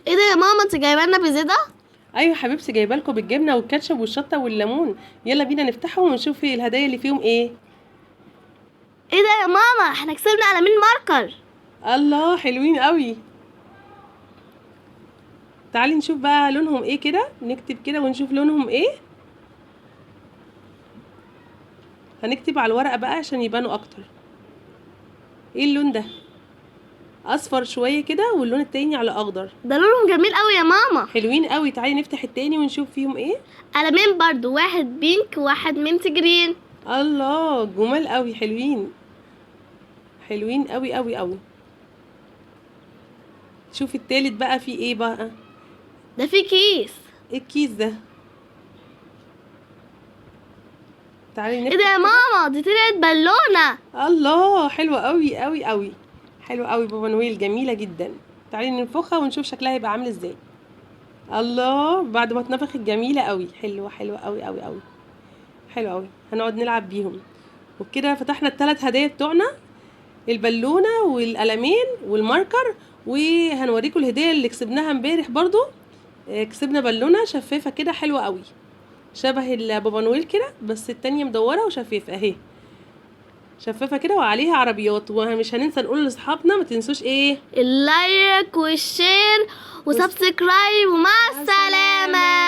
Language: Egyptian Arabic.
ايه ده يا ماما؟ انت جايبه لنا بيزيدا؟ ايوه حبيبتي، جايبه لكم بالجبنه والكاتشب والشطه والليمون. يلا بينا نفتحهم ونشوف الهدايا اللي فيهم ايه. ايه ده يا ماما؟ احنا كسبنا قلمين marker. الله، حلوين قوي. تعالي نشوف بقى لونهم ايه كده، نكتب كده ونشوف لونهم ايه. هنكتب على الورقة بقى عشان يبانوا اكتر. ايه اللون ده؟ اصفر شوية كده، واللون التاني على اخضر. ده لونهم جميل قوي يا ماما. حلوين قوي. تعالي نفتح التاني ونشوف فيهم ايه. قلمين برضو، واحد pink وواحد mint green. الله، جمال قوي، حلوين حلوين قوي قوي قوي. شوفي التالت بقى فيه ايه بقى. ده فيه كيس. ايه الكيس ده؟ تعالي ايه نفتح. ده يا ماما؟ دي طلعت بالونه. الله، حلوة قوي قوي قوي، حلوة قوي بابا نويل، جميلة جدا. تعالي ننفخها ونشوف شكلها هيبقى عامل ازاي. الله، بعد ما اتنفخت جميلة قوي، حلوة حلوة قوي قوي قوي، حلوة قوي. هنقعد نلعب بيهم. وبكده فتحنا الثلاث هدايا بتوعنا، البالونة والقلمين وال marker. وهنوريكم الهدية اللي كسبناها امبارح برضو. كسبنا بالونة شفافة كده حلوة قوي، شبه البابا نويل كده، بس التانية مدورة وشفافة اهي، شفافة كده وعليها عربيات. ومش هننسى نقول لاصحابنا ما تنسوش ايه؟ ال like وال share و subscribe، ومع السلامة.